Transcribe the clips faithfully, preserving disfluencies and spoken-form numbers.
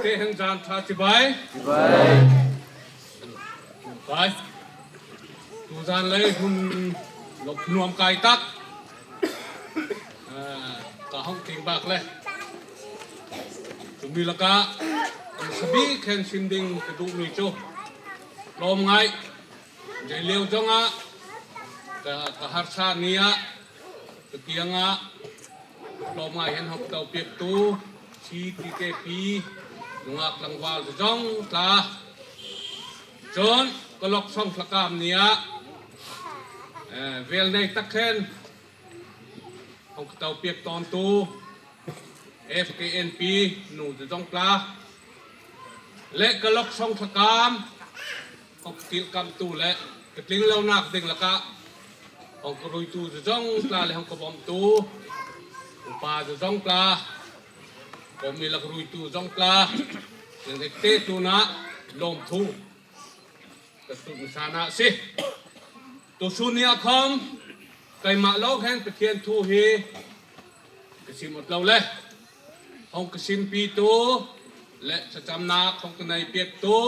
Te hen zân ṭha chibai. Chibai. Bai. Tuzân lei hun lawk nuam kâi tak. Eh, ka hawng ting bâk le. Chu mi lakah, an sabik hen sim ding ka duh mi chu. Lâwm ngâi. Zei liau zawngah, ka, ka harsa ni ah, ka kiangah, lâwm ngâi hen hawng ka to piaktu, C T K P, nungâk tlangvâl zawng tla. Chun, ka lawksawng thlakâm ni ah, eh, vêl nei tak hen, hawng ka to piak tâwntu, F K N P nu zawng tla, leh ka lawksawng thlakâm, hawng ka tilhkamhtu leh ka tlinglonâk ding lakah hawng ka ruitu zawng tla leh hawng ka bawmhtu upa zawng tla, kawhmi lak ruitu zawng tla, nan ektê tlûnah lâwmthu ka tlunh masa na asi. Tusun ni ah khawm, keimah lâwng hen Pathian thu hi ka sim awt lo le, hawng ka simpitu, leh thlachamnâk hawng ka nei piaktu,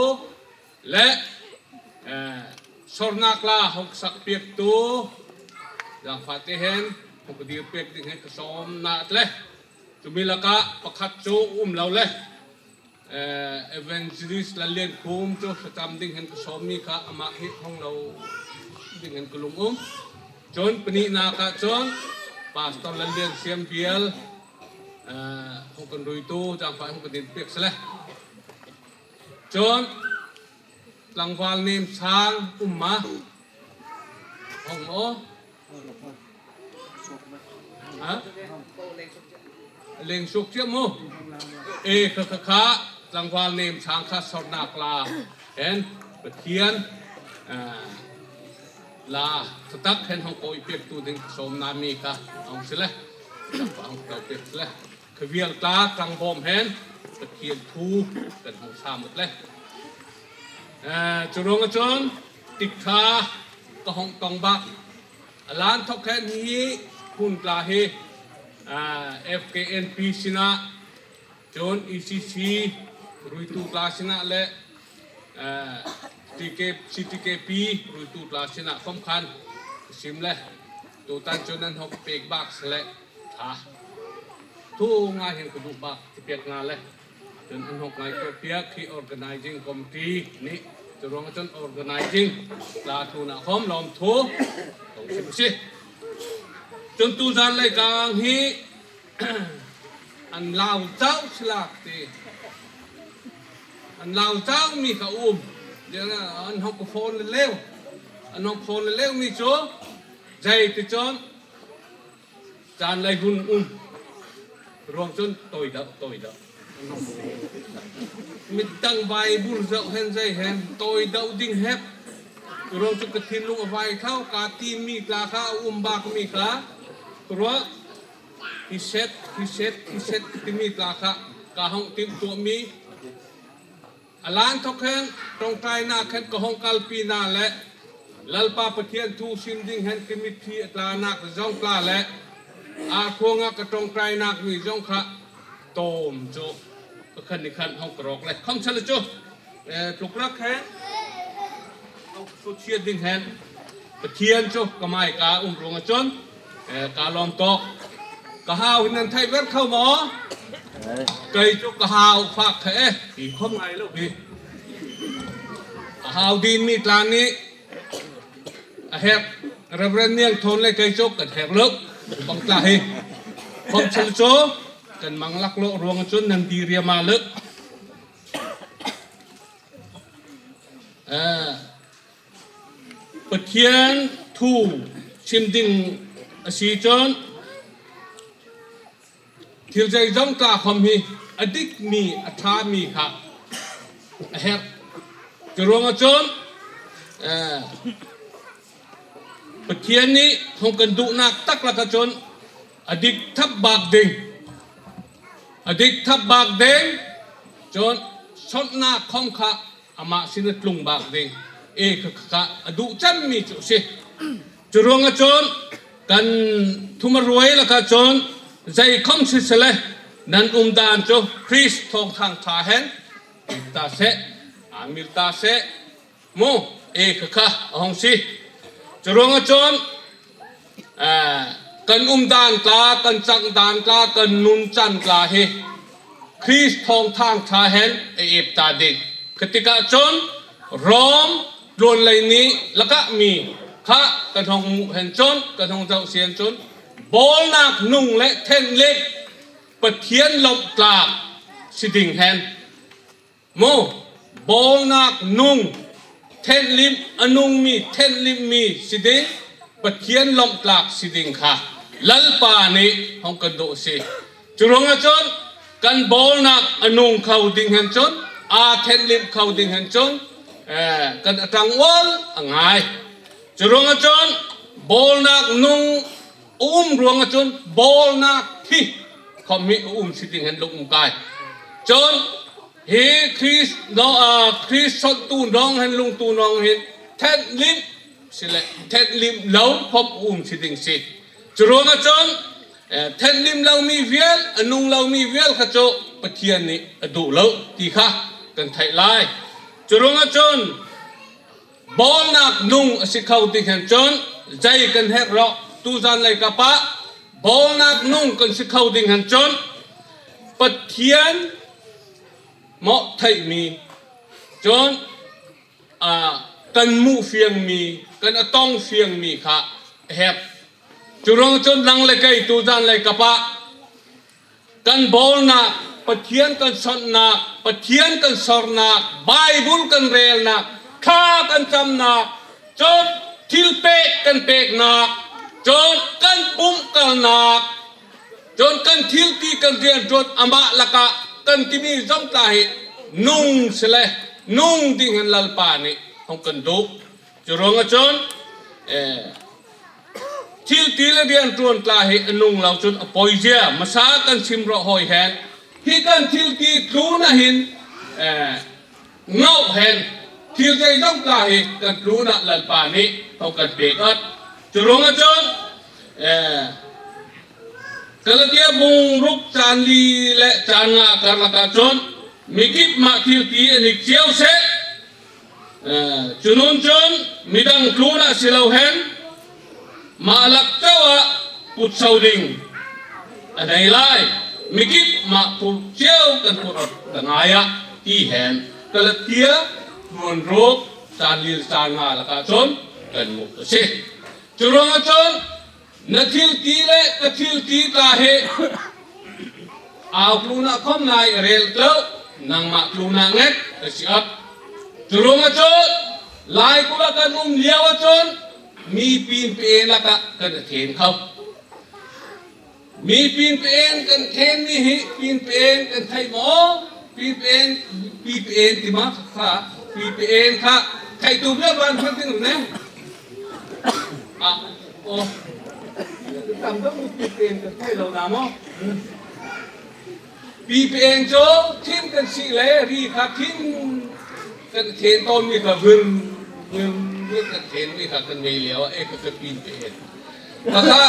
leh, eh, sawrnâk la hawng ka sak piaktu, zangfâte hen hawng ka dîr piak ding hen ka sâwm na le. Chu mi lakah pakhat chu um lo le. Eh, Evangelist Lalliankhum chu thlacham ding hen ka sâwm mi kha amah hi hawng lo ding hen ka lung um. Chun panihnâk ah chun Pastor Lalliansiam Bial, eh, hawng kan ruitu, zangfâ hawng kan dîr piak sele. Chun tlangvâl Nemsang um ma. Hawng maw? Ha? Leng suak chiah maw? E, kha, kha, kha, tlangvâl Nemsang kha sawrnâk la hen Pathian, ah, la ṭha tak hen hawng kâwi piaktu ding sâwm na mi kha hawng sele. Hawng kâwi piak sele. Kha vial tla tlâng bâwm hen Pathian thu kan hawng sâm awt le. Eh, churuangah chun tikha ka hawng tawng bâk. A lân thawk hen hi hun tla hi, eh, F K N P sinah, chun E C C ruitu tla sinah leh, eh, T K, C T K P ruitu tla sinah khawm khan ka sim le. Tutan chun an hawng pêk bâk sele. Tha. Thu ngâi hen ka duh bâk ti piak na le. Chun an hawng ngâi ko piak hi organizing committee nih. Churuangah chun organizing tla thu na khawm lâwmthu. Kong sim si. Chun tuzân leikâng hi an lau chau silâk ti. An lau chau mi kha um. An hawng ka phone le leu. An hawng phone le leu mi chu. Zei ti chun. Zân lei hun um. Ruang chun tâwi dauh, tâwi dauh. Midang Bible zauh hen zei hen, tâwi dauh ding hep. Ruang chun ka thinlung a vâi thlau, ka ti mi tla kha, a um bâk mi kha. Ruang, hi set, hi set, hi set, ti mi tla kha. Ka hawng timhtuah mi. A lân thawk hen, ṭawngṭâinâk hen ka hawng kalpi na le, Lalpa Pathian thu sim ding hen ka mitthi a tlânâk zawng tla le, a khuangah ka ṭawngṭâinâk mi zawng kha tâwm chu, pakhat nih khan hawng ka râwk le. Khawmsele chu, eh, tluk rak hen, hawng ka suchiat ding hen, Pathian chu ka mâi ka um ruangah chun, eh, ka lâwm tawk. Ka hâu hi nan theih ver kho maw? Kei chu ka hâu fâk kha e, ti khawm ngâi lo hi. Ka hâu dîn mi tla nih a herh, Reverend Niang Thawn le kei chu kan herh lo. Bang tla hi. Khawmsele chu, kan mang lak lo ruangah chun nan dîr riam a lo. Eh, Pathian thu sim ding asi chun, thil zeizawng tla khawm hi a dik mi, a ṭha mi kha a herh. Churuangah chun, eh, Pathian nih hawng kan duhnâk tak lakah chun a dik thap bâk ding. A dik thap bâk ding. Chun sawrnâk khawm kha amah sinah tlung bâk ding. E kha, kha, kha, a duh chem mi chu asi. Churuangah chun, kan thumaruai lakah chun, zei khawm sisele, nan umdân chu Krist thâwngthâng ṭha hen, Mil ta seh, a mil ta seh. Maw, e kha kha, a hawng si. Churuangah chun, eh, kan um dân tla, kan chang dân tla, kan nunchan tla hi Krist thâwngthâng ṭha hen a êp ta ding. Kha tikah chun, Rom tluanlei nih lakah mi kha kan hawng muh hen chun, kan hawng zoh si hen chun, bâwlnâk nung leh thenhlimh Pathian lawmhtlâk si ding hen. Maw, bâwlnâk nung, thenhlimh, a nung mi, thenhlimh mi si ding, Pathian lawmhtlâk si ding kha Lalpa nih hawng kan duh si. Churuangah chun, kan bâwlnâk a nung kho ding hen chun, a thenhlimh kho ding hen chun, eh, kan a ṭang ual a ngâi. Churuangah chun, bâwlnâk nung a um ruangah chun, bâwlnâk thi khawm hi a um si ding hen lung um kâi. Chun, hi Krist no, ah, Krist sawnttu nâwng hen lungtu nâwng hin thenhlimh si le thenhlimh lo khawm a um si ding si. Churuangah chun, eh, thenhlimh lo mi vial, a nung lo mi vial kha chu Pathian nih a duh lo ti kha kan theih lai. Churuangah chun, bâwlnâk nung a si kho ding hen chun, zei kan herh rawh, tuzân leikâp ah, bâwlnâk nung kan si kho ding hen chun, Pathian mawh theih mi, chun, a, kan muh fiang mi, kan a tawng fiang mi kha a herh. Churuangah chun nang le kei tuzân leikâp ah, kan bâwlnâk, Pathian kan sawnnâk, Pathian kan sawrnâk, Baibal kan rêlnâk, thla kan chamnâk, chun thilpêk kan pêknâk, chun kan pumhkalnâk, chun kan thilti kan rianṭuan amah lakah kan ti mi zawng tla hi nung si le nung ding hen Lalpa nih hawng kan duh. Churuangah chun, eh, thilti leh rianṭuan tla hi a nung lo chun a poi zia, masa kan sim rawh hâwi hen. Hi kan thilti tlûnah hin, eh, ngauh hen. Thil zeizawng tla hi kan tlûnah Lalpa nih hawng kan pêk awt. Churuangah chun, eh, Galatia bung ruk chân li leh chân nga kar lakah chun, mi kip mah thilti a nik chiau seh. Eh, chu nûn chun midang tlûnah si lo hen, mah lak chauh ah putso ding a nei lai. Mi kip mah phurh chiau kan phurh awt ka ngâi ah ti hen Galatia bung ruk chân li chân nga lakah chun kan muh asi. Churuangah chun, na thilti leh ka thilti tla hi âu tlûnah khawm nâi a rêl tlo, nangmah tlûnah nget asi awt. Churuangah chun, laikulh ah kan um liauah chun, mi pinpên lakah kan a thên kho. Mi pinpên kan thên mi hi, pinpên kan theih maw? Pinpên, pinpên ti ma kha, pinpên kha. Theihtu vial vân phang ting ne. Ah, oh. Tam deuh mi pinpên kan theih lo na maw? Pinpên chu, thim kan sih le, ri kha thim kan thên tâwn mi kha vun, vun, vun kan thên mi kha kan mei liauah, eh, kha kan pinpên. Kha kha,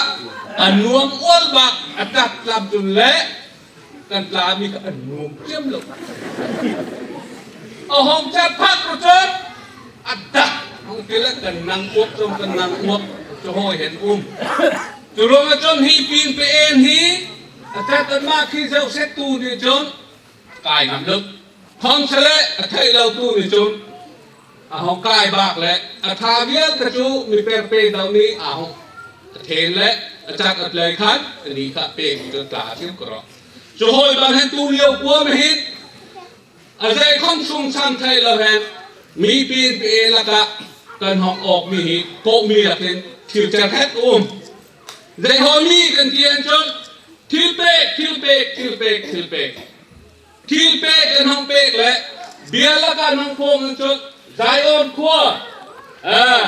a nuam ual bâk, a ṭhat lam chun le, kan tla mi kha a nuam chiam lo. A hawng chat phak rawh chun, a dah hawng ti le kan nang uak chun kan nang uak, chu hâwi hen um. Churuangah chun hi pinpên hi, a ṭhat kan mah khi zoh seh tu nih chun, kâi ngam lo. Khawmsele, a theih lo tu nih chun, a hawng kâi bâk le, a ṭha vial kha chu mi perpên deuh nih a hawng a thên le, a chak a tlei khan, anih kha pêk chu tla thiam ka rawh. Chu hâwi bang hen tu liau kuamah hin, a zei khawm sungchang theih lo hen, mi pinpên lakah kan hawng awk mi hi, kawhmi lak hin thil cherhet um. Zei hâwi mi kan ti hen chun, thilpêk, thilpêk, thilpêk, thilpêk. Thilpêk kan hawng pêk le, bial lakah kan hawng pawm hen chun, Zion khua, ah,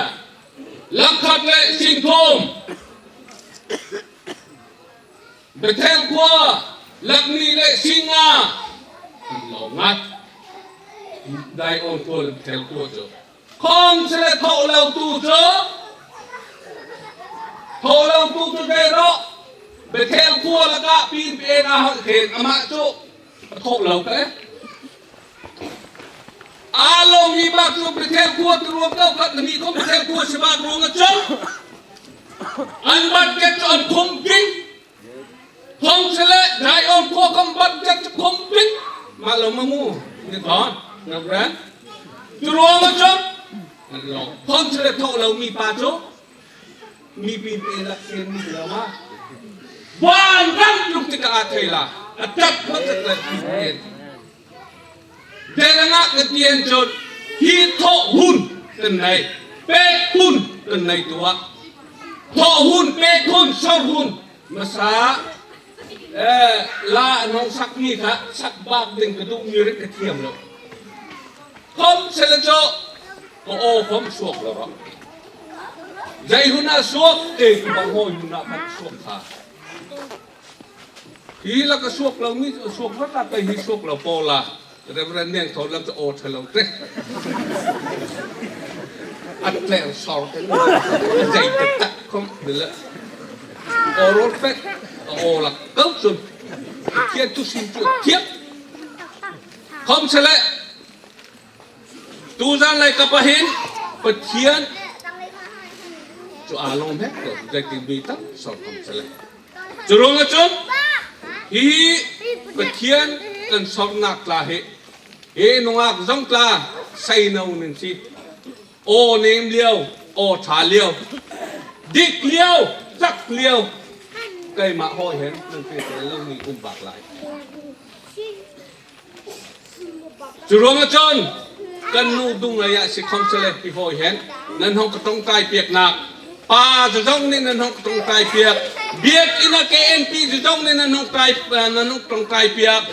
lak khat leh sing thum. Bethel khua, lak nih leh sing nga. Lo ngat. Zion khua leh Bethel khua chu. Khawmsele thawh lo tu chu. Thawh lo tu chu zei rawh. Bethel khua lakah pinpên a hawng thên amah chu. A thawh lo kha e. A lâwm mi bâk chu Bethel khua tu ruang kau khat na mi khawm Bethel khua si bâk ruangah chun an budget chu an khum bing. Khawmsele Zion khua khawm budget chu khum bing. Mah lo ma mu. Ni thon. Ngam ran. Chu ruangah chun an lâwm. Khawmsele thawh lo mi pa chu mi pin pin lak sin mi lo ma. Buan ram tluk tikah a thei la. A tat ma tat la pin pin. Dêrangah ka ti hen chun, hi thawh hun kan nei, pêk hun kan nei tuah. Thawh hun, pêk hun, sawr hun. Masa, eh, la an hawng sak mi kha, sak bâk ding ka duh mi rih ka thiam lo. Khawmsele chu, ka aw khawm suak lo rawh. Zei hun ah suak, eh, ka bang hâwi hun ah kan suak kha. Hi lakah suak lo mi, suak vat lakah hi suak lo pawl a. Reverend Niang Thawn lam chu aw ṭha lo te. A tler sawr te. A zei te tak khawm ni le. Aw rawl pek. Aw lak kau chun. Pathian thu sim chu thiam. Khawmsele. Tu zân leikâp ah hin Pathian chu a lâwm hek lo, zeitin mi tam sawr khawmsele. Chu ruangah chun hi Pathian kan sawrnâk tla hi, hi nungâk zawng tla sei no ning si. Aw nêm liau, aw ṭha liau, dik liau, chak liau. Keimah hâwi hen nan pêk lo mi um bâk lai. Chu ruangah chun kan nu dung lai ah si khawmsele hi hâwi hen nan hawng ka ṭawngṭai piaknâk. Pa zawzawng nih nan hawng ka ṭawngṭai piak. Biakin ah K N P zawzawng nih nan hawng ṭai, eh, nan hawng ṭawngṭai piak.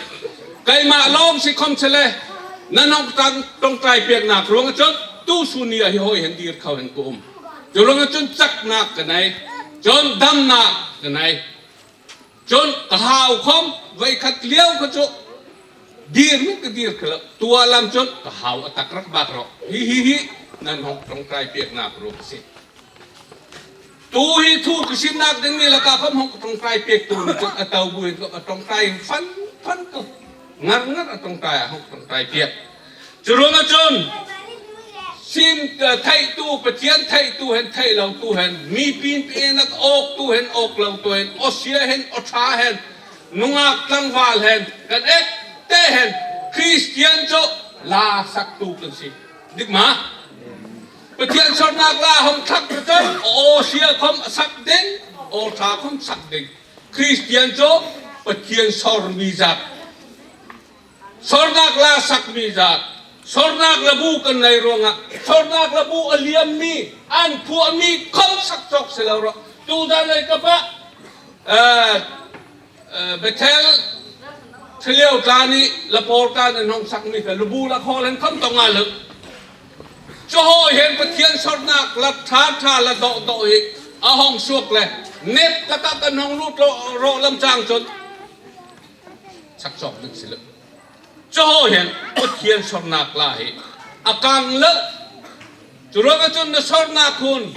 Keimah lâwng si khawmsele nan hawng ka ṭawng, ṭawngṭai piaknâk ruangah chun tu sûn ni ah hi hâwi hen dîr kho hen ka um. Chu ruangah chun chaknâk ka nei. Chun damnâk ka nei. Chun ka hâu khawm, veikhat liau kha chu dîr mi ka dîr kho lo. Tuah lam chun ka hâu a tak rak bâk rawh. Hi, hi, hi, nan hawng ṭawngṭai piaknâk ruang asi. Tu hi thu ka simnâk ding mi lakah khawm hawng ka ṭawngṭai piak tu ni chun a to bu hen khawm a ṭawngṭai fan, fan ko. Ngar, ngar a ṭawngṭai a hawng ka ṭawngṭai piak. Chu ruangah chun, sim, eh, theihtu, Pathian theihtu hen, theih lotu hen, mi pin pin ah awktu hen, awk lotu hen, aw sia hen, aw ṭha hen, nungâk tlangvâl hen, kan ek te hen, Kristian chu la saktu kan si. Dik ma? Pathian sawrnâk la hawng thlak ka chun, aw sia khawm a sak ding, aw ṭha khawm sak ding. Kristian chu Pathian sawr mi zât. Sawrnâk la sak mi zât, sawrnâk labu kan nei ruangah, sawrnâk labu a liam mi, an phuah mi khawm sak chawk si lo rawh. Tu zân leikâp ah, eh, eh, Bethel, Thiliau tla nih, la pâwl tla nih an hawng sak mi kha, labu la khâwl hen khawm tawng a lo. Chu hâwi hen Pathian sawrnâk la ṭha ṭha la dawh dawh hi, a hawng suak le, nep takah kan hawng lût rawh, rawh lam chang chun. Sak chawk ding si lo. Chu hâwi hen Pathian sawrnâk la hi a kang lo. Chu ruangah chun na sawrnâk hun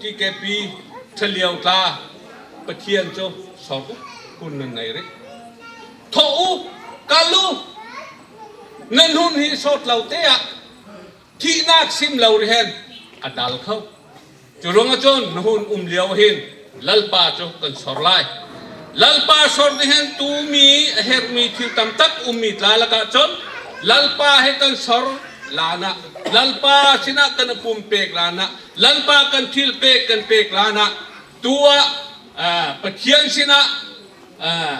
T K P Thiliau tla Pathian chu sawr u, hun nan nei rih. Thawh u, kal u, nan hun hi sawt lo te ah. Thihnâk sim lo rih hen a dal kho. Chu ruangah chun na hun um liau hin Lalpa chu kan sawr lai. Lalpa sawr ding hen tu mi a herh mi thil tam tak um mi tla lakah chun Lalpa hi kan sawr lânah, Lalpa sinah kan a pumpêk lânah, Lalpa kan thil pêk kan pêk lânah, tuah, ah, Pathian sinah, ah,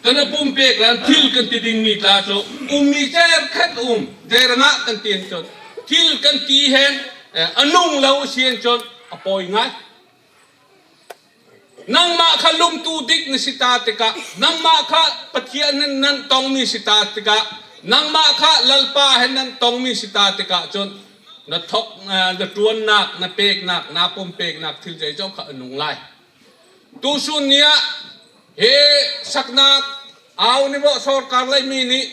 kan a pumpêk lân thil kan ti ding mi tla chu um mi cherkhet um. Zei rangah kan ti hen chun, thil kan ti hen, eh, a nung lo asi hen chun a pâwi ngâi. Nangmah kha lungtu dik na si ta tikah, nangmah kha Pathian hen nan tawng mi si ta tikah, nangmah kha Lalpa hen nan tawng mi si ta tikah chun na thawk, eh, na ṭuannâk, na pêknâk, na pumpêknâk thil zeizawng kha a nung lai. Tusûn ni ah hi saknâk âu ni bawh sawrkar lei mi nih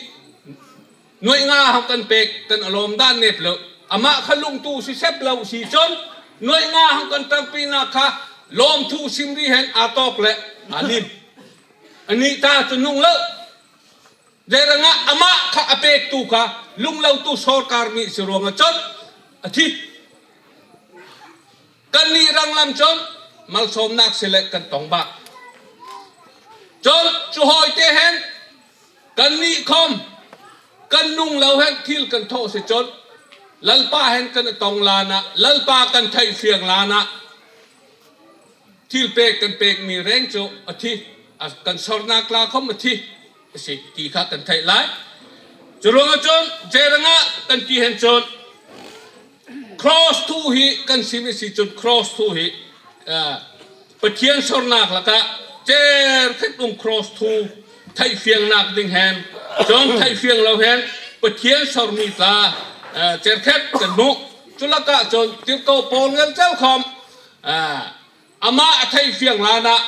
nuai nga hawng kan pêk kan a lâwm dân nep lo. Amah kha lungtu si sep lo si chun nuai nga hawng kan tangpinâk kha lâwmthu sim rih hen a tawk le a lim. Anih ta chu nung lo. Zei rangah amah kha a pêktu kha lunglotu sawrkar mi asi ruangah chun a thi. Kannih ranglam chun malsâwmnâk si le kan tawng bâk. Chun chu hâwitê hen kannih khawm kan nung lo hen thil kan thawh si chun Lalpa hen kan tawng lânah, Lalpa kan theihfiang lânah thil pêk kan pêk mi rêng chu a thi, a kan sawrnâk tla khawm a thi asi ti kha kan theih lai. Churuangah chun, zei rangah kan ti hen chun, Kraws thu hi kan sim asi chun, Kraws thu hi, ah, Pathian sawrnâk lakah cherkhet um Kraws thu theihfiangnâk ding hen, chun theihfiang lo hen Pathian sawr mi tla, ah, cherkhet kan hmuh. Chu lakah chun tirko Paul ngelchel khawm, ah, amah a theihfiang lânah,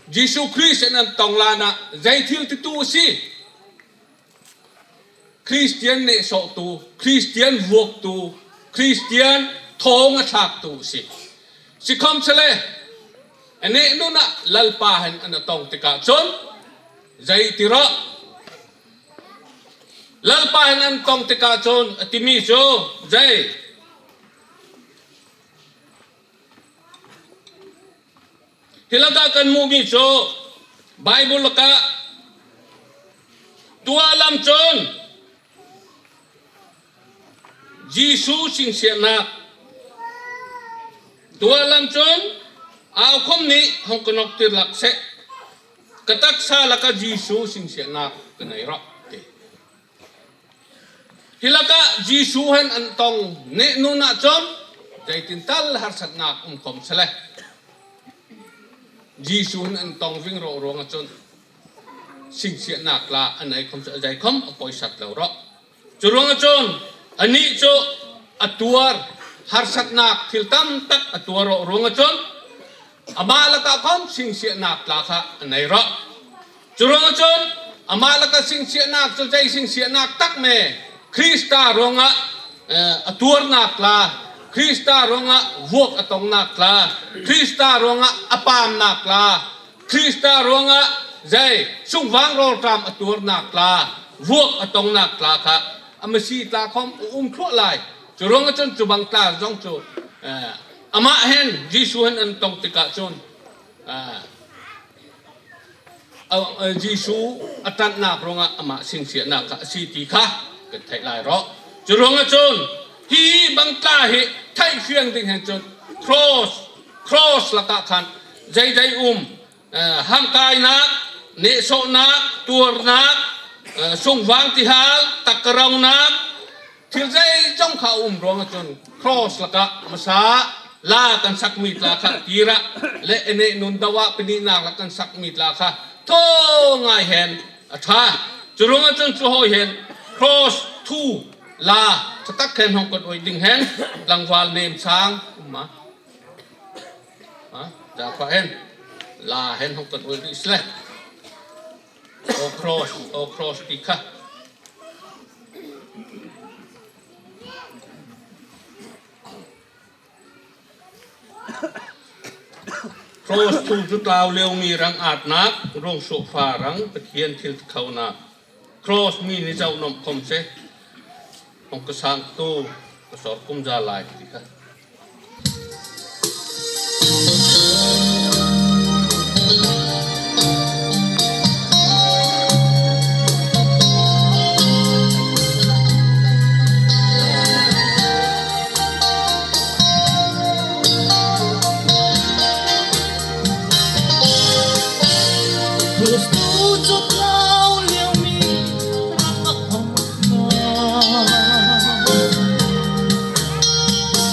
Jisu Krist hen an tawng lânah zei thil titu asi? Kristian nehsawhtu, Kristian vuaktu, Kristian thâwng a thlâktu asi. Sikhawmsele, a nêk nûnah Lalpa hen an tawng tikah chun zei ti rawh? Lalpa hen an tawng tikah chun a ti mi chu zei? Hi lakah kan muh mi chu Bible lakah tuah lam chun Jisu singsiahnâk, tuah lam chun âukhawm nih hawng ka nawktir lak seh, ka taksa lakah Jisu singsiahnâk ka nei rawh, ti. Hi lakah Jisu hen an tawng nêk nûnah chun zeitintal harsatnâk um khawmsele, Jisu hen an tawng ving rawh ruangah chun singsiahnâk tla a nei khawmsele, zei khawm a pawisat lo rawh. Churuangah chun anih chu a tuar, harsatnâk thil tam tak a tuar rawh ruangah chun amah lakah khawm singsiahnâk tla kha a nei rawh. Churuangah chun amah lakah singsiahnâk chu zei singsiahnâk tak me? Krista ruangah, eh, a tuarnâk tla, Krista ruangah vuak a tawngnâk tla, Krista ruangah a pamnâk tla, Krista ruangah zei sungvâng rawlṭâm a tuarnâk tla, vuak a tawngnâk tla kha a masi tla khawm a um thluah lai. Churuangah chun chubang tla zawng chu, eh, amah hen, Jisu hen an tawng tikah chun, eh, a, a, Jisu a ṭanhnâk ruangah amah singsiahnâk kha asi ti kha kan theih lai rawh. Churuangah chun hi bang tla hi theihfiang ding hen chun Kraws, Kraws lakah khan zeizei um? Eh, hamkâinâk, nehsawhnâk, tuarnâk, eh, sungvâng tihâl, takaraunâk, thil zeizawng kha a um ruangah chun Kraws lakah masa la kan sak mi tla kha tirah le, a nêk nûn doah panihnâk lakah kan sak mi tla kha thaw ngâi hen a ṭha. Churuangah chun chu hâwi hen Kraws thu la ṭha tak hen hawng kan uai ding hen tlangvâl nêm sâng um ma. Ha? Zâ kha hen la hen hawng kan uai dih sele. O Kraws, O Kraws ti kha. Kraws thu chu tlâu liau mi rangâtnâk, ruangsuahfa rang Pathian thiltikhonâk. Kraws mi nih zauhnawm khawmsele. Hawng ka sâng tu, ka sawr kumza lai ti kha.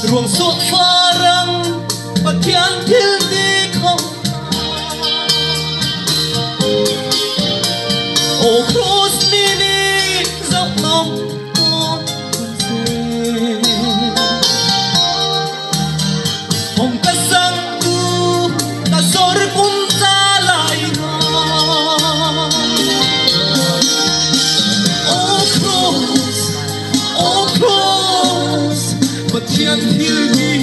Ruangsuah farang Pathian thiltikhonâk. O Kraws mi nih zauhnawm khawmsele. Hawng ka sâng tu, ka sawr kumza lai. O Kraws, O Kraws, Pathian thil mi.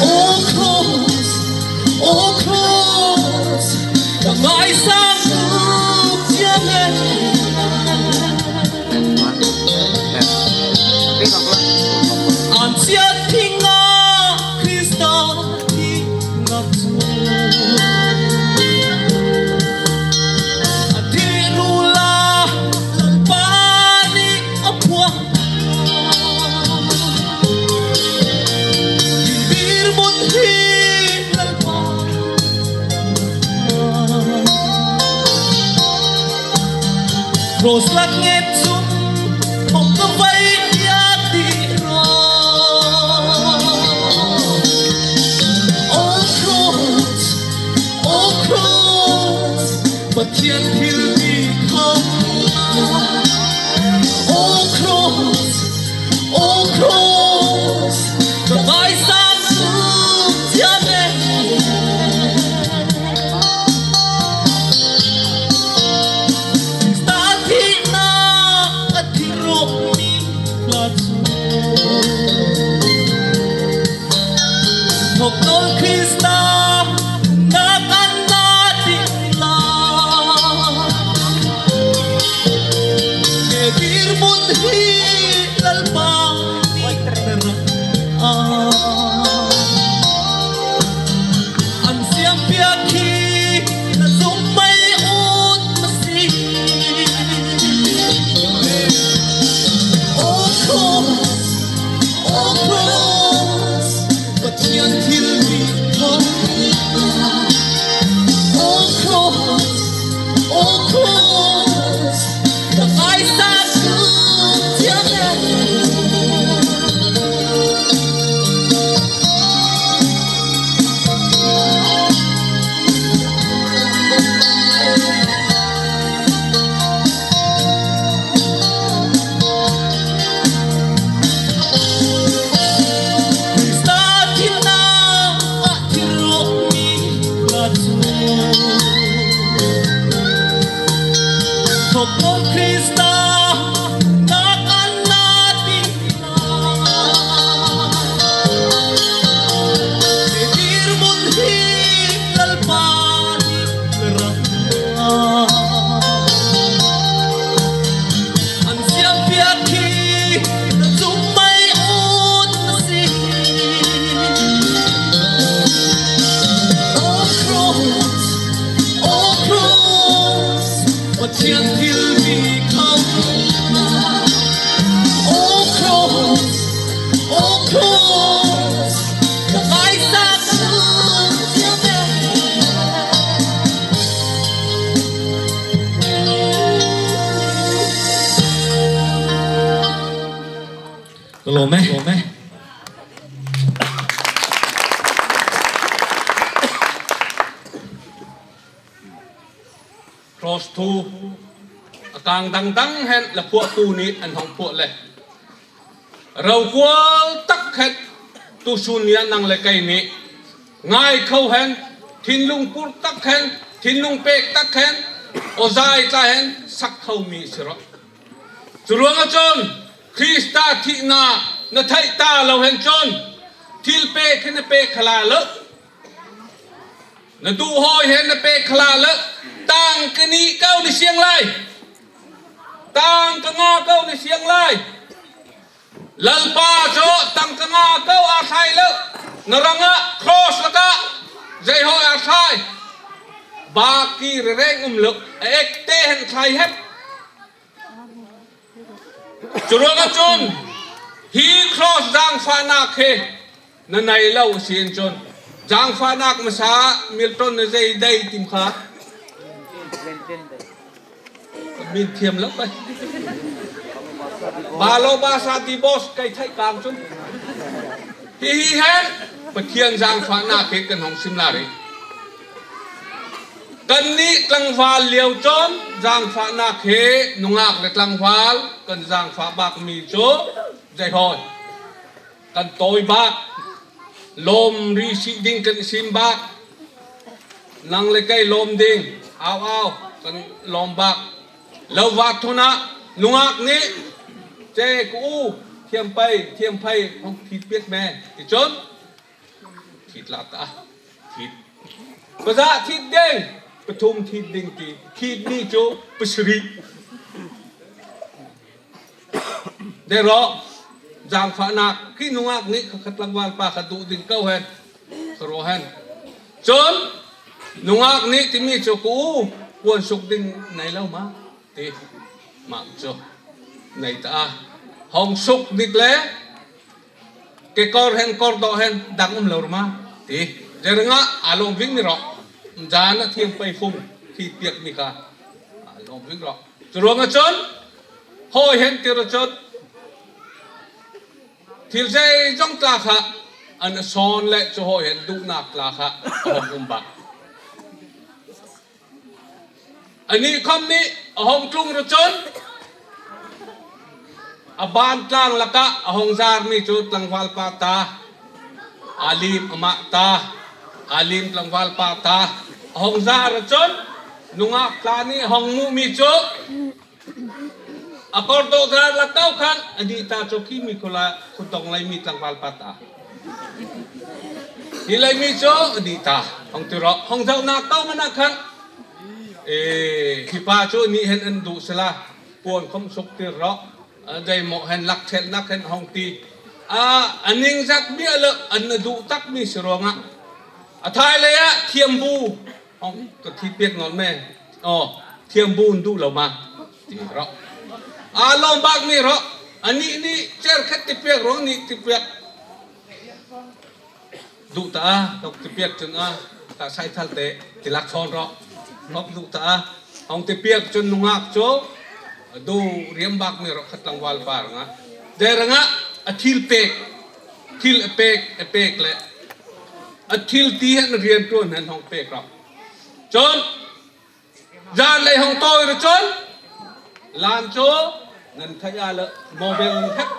O Kraws, O Kraws, ka ngâisâng tu chiang e. Siathih ngah Krista thih ngah chu a thih ruh lah Lalpa nih a phuang. Dirmun hi Lalpa Cross lak nget chun hawng ka vei piak ti rawh. O Cross, O Cross, Pathian thilbik ho. O Cross, O Cross, ka vaisan suk chiam e. Krista thihna a thih rawh mi la chu. Thawknawl Krista na kan na ti la. Ke dirmun hi Lalpa nih na rak a. An siam piak hi na zumh mei ut ma si. O Cross, O Cross, Pathian thilbik ho. O Cross, O Cross, ka vaisan suk chiam e. Krista thihna a thih rawh mi la chu. Thawknawl Krista na kan na ti la. Ke dirmun hi Lalpa nih na rak a. An siam piak hi na zumh mei ut ma si. O Cross, O Cross, Pathian thilbik ho. O Cross, O Cross, ka vaisan suk chiam e. Ka lâwm e. Cross thu a kâng dangdang hen la phuahtu nih an hawng phuah le, rokual tak hen tusûn ni ah nang leh kei nih ngâi kho hen, thinlung pur tak hen, thinlung pêk tak hen, aw zâi tla hen sak kho mi si rawh. Churuangah chun Krista thihna na theih ta lo hen chun thil pêk hi na pêk kho lai lo. Na duh hâwi hen na pêk kho lai lo. Tangka nih ko na siang lai. Tangka nga ko na siang lai. Lalpa chu tangka nga ko a thlâi lo. Na rangah cross lakah zeihâwi a thlâi. Bâk ki rêrêng um lo. A ek tê hen thlâi hep. Churuangah chun hi cross zangfahnâk hi na nei lo asi hen chun, zangfahnâk masa Milton na zei dei tim kha. Min thiam lo pei. Balo basa divorce kei theih kâng chun. Hi hi hen Pathian zangfahnâk hi kan hawng sim lai rih. Kannih tlangvâl liau chun zangfahnâk hi nungâk leh tlangvâl kan zangfah bâk mi chu zeihâwi kan tâwi bâk. Lâwmri sih ding kan sim bâk. Nang leh kei lâwm ding. Au, au, kan lâwm bâk. Lo vâk thun ah nungâk nih, che ka u, thiam pei, thiam pei, hawng thit piak me ti chun, thit lai ta, thit. Pazah thit ding, pathum thit ding ti, thit mi chu pasarih. Dei rawh. Zangfahnâk khi nungâk nih kha kha tlangvâl pa kha duh ding ko hen, kha rawh hen. Chun, nungâk nih timi chu ka u, puan suk ding nei lo ma, ti. Mah chu nei ta a. Hawng suk dik le, kekawr hen, kawrdawh hen, dang um lo rma, ti. Zei rangah, a lâwm ving mi rawh. Zân a thiam pei fung, khi piak mi kha. A lâwm ving rawh. Churuangah chun, hâwi hen ti rawh chun, thil zeizawng tla kha, an a sâwn le chu hâwi hen duhnâk tla kha, a hawng um bâk. Anih khawm nih a hawng tlung rawh chun, a bân tlâng lakah a hawng zâr mi chu tlangvâl pa ta, a lîm amah ta, a lîm tlangvâl pa ta, a hawng zâr rawh chun, nungâk tla nih a hawng muh mi chu, a kawrdawh zâr lakah khan, anih ta chu khi mi khula, khutdawng lei mi tlangvâl pa ta. Hi lei mi chu, anih ta, hawng ti rawh, hawng zauhnâk tâwmnâk khan. E, hi pa chu anih hen an duh sila, puan khawm suk tir rawh, a, zei mawh hen lak thelhnâk hen hawng ti. A, a ningzak mi a leh, an na duh tak mi si ruangah. A thâi leiah, thiambu. Hawng, ka thi piak nawlh me. Aw, thiambu an duh lo ma. Ti rawh. A lâwm bâk mi rawh. Anih nih cherkhet ti piak rawh, nih ti piak. Duh ta a, hawng ti piak chun a, ka sai thal te, ti lak châwn rawh. Hawng duh ta a, hawng ti piak chun nungâk chu, duh riam bâk mi rawh kha tlangvâl pa rangah. Zei rangah, a thil pêk, thil a pêk, a pêk le. A thil ti hen rianṭuan hen hawng pêk rawh. Chun, zân lei hawng tâwi rawh chun, lân chu, nan theih a leh, mobile um hep,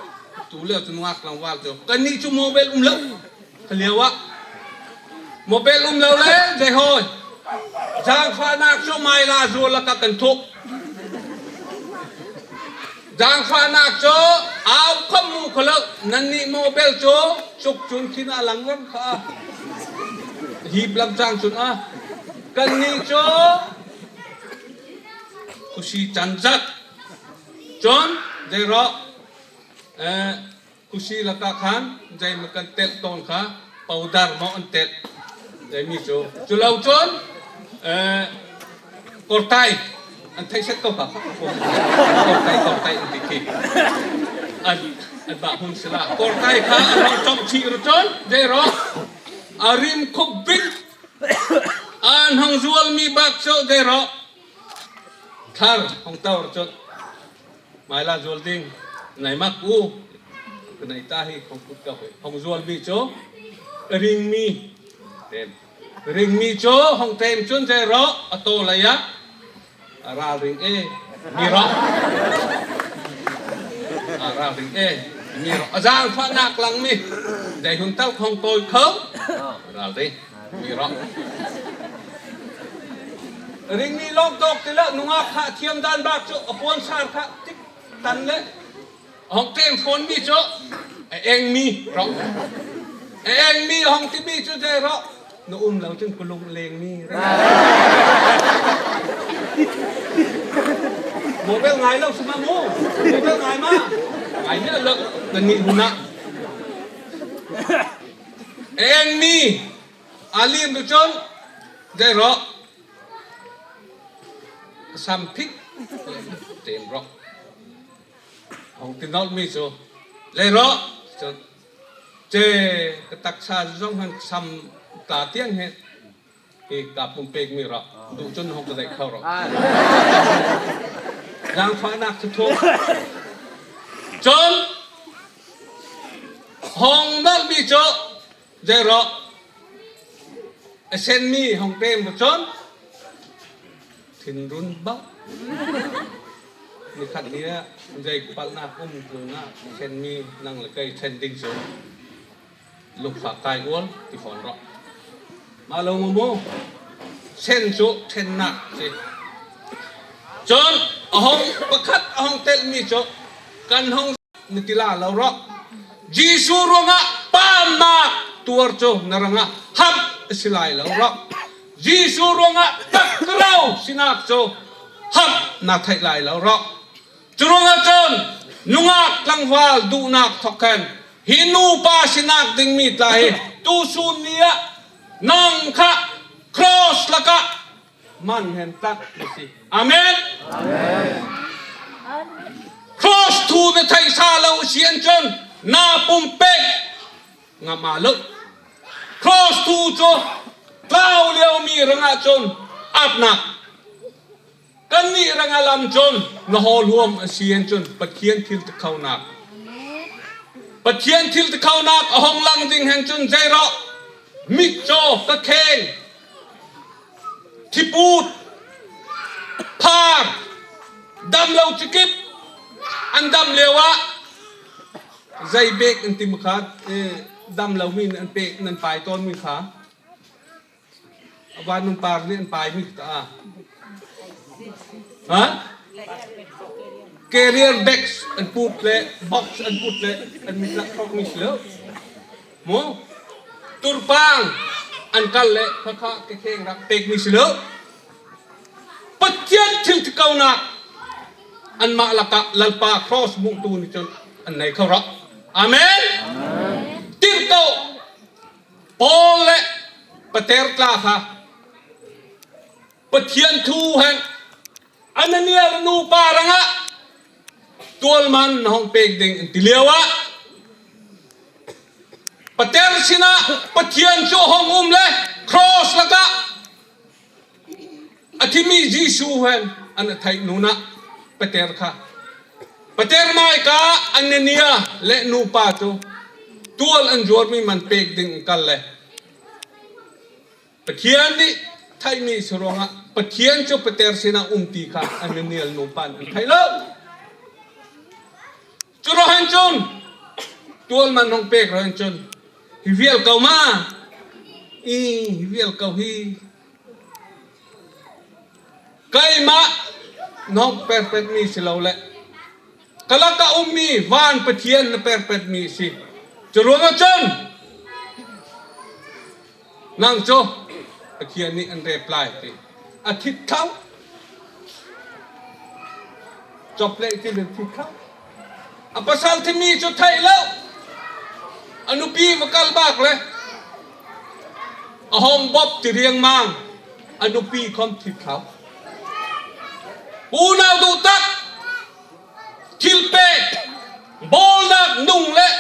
tu liau chu nungâk tlangvâl chu. Kannih chu mobile um lo, kha liauah. Mobile um lo le, zei hâwi. Zangfahnâk chu mâi la zual lakah kan thuk. Zangfahnâk chu, âu khawm mu kho lo, nannih mobile chu, chuk chun khin a lang rang kha. Hip lam chang chun a. Kannih chu, khusi chan zat. Chun, zei rawh, eh, khusi lakah khan, zei ma kan telh tâwn kha, powder maw an telh. Zei mi chu. Chu lo chun, eh, kawrtai. An theih set ko kha. Kawrtai, kawrtai an ti khi. An, an bah hun sila. Kawrtai kha, an hawng chawngh chih rawh chun, zei rawh. A rim khuk bit. An hawng zual mi bâk chu, zei rawh. Thar, hawng tâwi rawh chun. Mâi la zual ding, nai mak u. Ka nei ta hi, hawng kut ka hoi. Hawng zual mi chu, ring mi. Tem. Ring mi chu, hawng tem chun zei rawh, a taw lei ah. A râl ring e, mi rawh. A râl ring e, mi rawh. A zangfahnâk lang mi. Zei hun tal hawng tâwi kho. A râl ring, mi rawh. Ring mi lâwmtâwk ti le, nungâk kha thiam dân bâk chu, a puan sâr kha, tik tan le. Hawng tem fâwn mi chu, a eng mi rawh. A eng mi hawng ti mi chu zei rawh. Na um lo chun ka lung leng mi. Mobile ngâi lo si ma mu. Mobile ngâi ma. Ngâi mi a leh, kannih hun ah. A eng mi. A lîm rawh chun, zei rawh. Sam phik. Tem rawh. Hawng ti nawlh mi chu. Zei rawh. Chu. Che, ka taksa zawng hen sam ta tiang hen. Hi ka pumpêk mi rawh. Duh chun hawng ka deih kho rawh. Zangfahnâk chu thuk. Chun. Hawng nawlh mi chu. Zei rawh. A sen mi hawng tem rawh chun. Thinrun bâk. Ni khat ni ah, zei palhnâk um tu na, a sen mi nang le kei ṭhen ding chu. Lukfa kai ual, ti fâwn rawh. Ma lo mu mu. Sen chu ṭhennâk si. Chun, a hawng pakhat, a hawng telh mi chu. Kan hawng Na ti lai lo rawh. Jisu ruangah pamnâk tuar chu na rangah hamh asi lai lo rawh. Jisu ruangah takro sinâk chu hamh na theih lai lo rawh. Churuangah chun Nungâk tlangvâl duhnâk thawk hen hi nupa sinâk ding mi tla hi tusûn ni ah nang kha cross lakah man hen tlak na si. Amen. Cross thu na theihsa lo asi hen chun na pumpêk ngam a lo. Cross thu chu tlâu liau mi rangah chun âtnâk. Kannih rangah lam chun na hawlhuam asi hen chun Pathian thiltikhonâk. Pathian thiltikhonâk a hawng lang ding hen chun zei rawh. Mitchaw, kakhêng, thipût, phâr, dam lo chikip, an dam liauah zei bêk an ti ma kha, eh, dam lo mi nan pêk, nan pâi tâwn mi kha. A vân um pâr nih an pâi mi kha ta a. Ha? Carrier bags an put le, box an put le, an mit lak thawk mi si lo. Maw? Turpâng an kal le, kha kha kakhêng rak pêk mi si lo. Pathian thiltikhonâk anmah lakah Lalpa cross muhtu nih chun an nei kho rawh. Amen. Tirhkoh Paul leh Peter tla kha Pathian thu hen Anania le nupa rangah tual man na hawng pêk ding an ti liauah Peter sinah Pathian chu a hawng um le cross lakah a thi mi Jisu hen an a theih nûnah Peter kha Peter mâika Anania leh nupa chu tual an zuar mi man pêk ding an kal le Pathian nih theih mi si ruangah Pathian chu Peter sinah um ti kha Anania le nupa nih an theih lo. Churuangah hen chun tual man hawng pêk ruangah hen chun hi vial ko ma. I, hi vial ko hi. Keimah na hawng perpet mi si lo le ka lakah um mi vân Pathian na perpet mi asi. Churuangah chun nang chu Pathian nih an rep lai ti. A thit kho. Chop le ti le thit kho. A pasal thi mi chu theih lo. A nupi va kal bâk le a hawng bawp ti riangmang. A nupi khawm thit kho. Unau duh tak thilpêk bâwlnâk nung leh